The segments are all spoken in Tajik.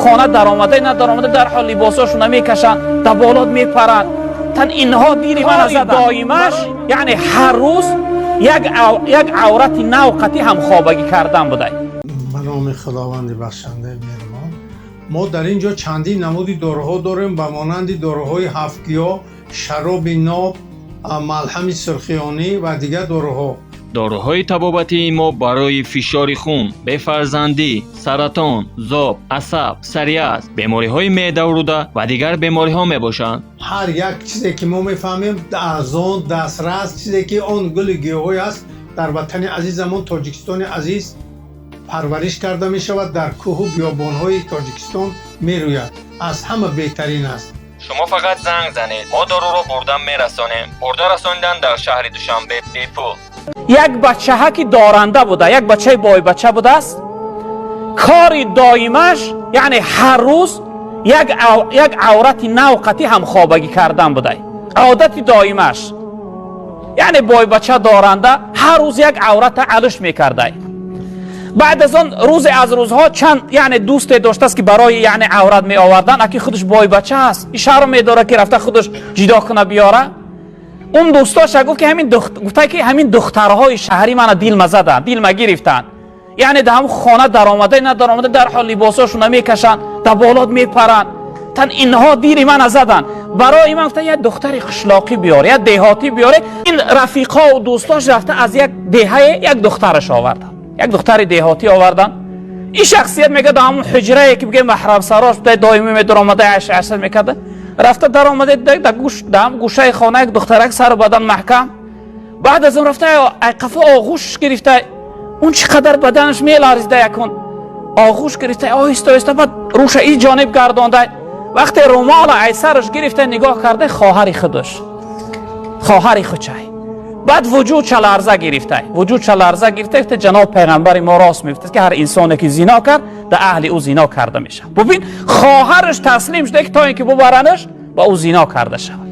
Хона даромада надаромада, дарҳол либосошона мекашанд, дар болот мепаранд. Тан инҳо дили ман заданд. Доимаш, яъне ҳар рӯз як аврати нав қатӣ ҳамхобагӣ кардан будай. Ба номи Худованди бахшандаи меҳрубон. Мо дар ин ҷо чандин намуди доруҳо дорем, ба монанди доруҳои ҳафтгиёҳ, шароби ноб, малҳами сурхиёнӣ ва дигар доруҳо. Доруҳои табобатии мо барои фишори хун, бефарзандӣ, саратон, зоб, асаб, псориаз, бемориҳои меъдаву рӯда ва дигар бемориҳо мебошанд. Ҳар як чизе ки мо мефаҳмем, арзон, дастрас, чизе ки он гули гиёҳҳое аст, дар ватани азизамон, Тоҷикистони азиз, парвариш карда мешавад, дар кӯҳу биёбонҳои Тоҷикистон мерӯяд, аз ҳама беҳтарин аст. Шумо фақат занг занед, мо доруро бурда мерасонем. Бурда расонидан дар шаҳри Душанбе бепул. Як бачаҳа ки доранда буда, як бачаи бойбача будааст, кори доимаш, яъне ҳар рӯз як аврати нав қатӣ ҳамхобагӣ кардан будай. Одати доимаш, яъне бойбача доранда ҳар рӯз як аврата алиш мекардай. Баъд аз он рӯзе аз рӯзҳо чанд, яъне, дӯсте доштааст, ки барои, яъне, аврат меовардан. Аки худаш бойбача аст, ишаро медорад, ки рафта худаш ҷидо куна биёра. Он дӯстоша гуфт, ки ҳамин, гуфта, ки ҳамин духтарҳои шаҳрӣ мана дилма заданд, дилма гирифтанд. Яъне дар ҳамн хона даромада надаромада, дарҳол либосошона мекашанд, дар болот мепаранд. Тан инҳо дили мана заданд. Барои ман, гуфта, як духтари қишлоқӣ биёре, як деҳотӣ биёре. Ин рафиқову дӯстош рафта аз як деҳае як духтараш оварданд, як духтари деҳотӣ оварданд. Ин шахсият мега, дар ҳамон ҳуҷрае ки бигӯем маҳрамсарош буда, доимӣ медаромада, айш ашр мекарда, рафта даромада, дар гӯшаи хона як духтарак, сару бадан маҳкам. Баъд аз он рафта айқафо оғӯш гирифта. Он чӣ қадар баданаш меларзида, якун оғӯш гирифта, оҳиста оҳиста, баъд рӯша ин ҷониб гардонда. Вақте румола ай сараш гирифта нигоҳ карда, хоҳари худаш, хоҳари хучай. Баъд вуҷудша ларза гирифта, вуҷудша ларза гирифта. Гуфта, ҷаноб пайғамбари мо рост мегуфт, ки ҳар инсоне ки зино кард, дар аҳли ӯ зино карда мешавад. Бубин, хоҳараш таслим шуда, ки то ин ки бубаранаш ба ӯ зино карда шавад.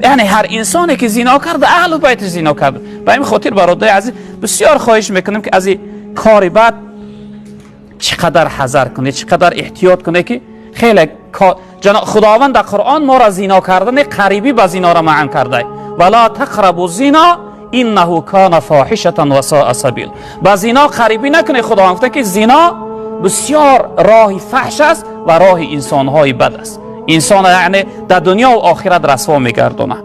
Яъне ҳар инсоне ки зино кард, дар аҳлу байташ зино кард. Ба ин хотир, бародари азиз, бисёр хоҳиш мекунем, ки аз ин кори бад чӣ қадар ҳазар кунед, чӣ қадар эҳтиёт кунед, ки хеле Худованд дар Қуръон моро зино кардани, қарибӣ ба зинора манъ карда: ولا تقربوا الزنا إنه كان فاحشة وساء سبيلا. Ба зино қарибӣ накунед. Худованд гуфта, ки зино бисёр роҳи фаҳш аст ва роҳи инсонҳои бад аст, инсон, яъне, дар дунё ва охират расво мегардонад.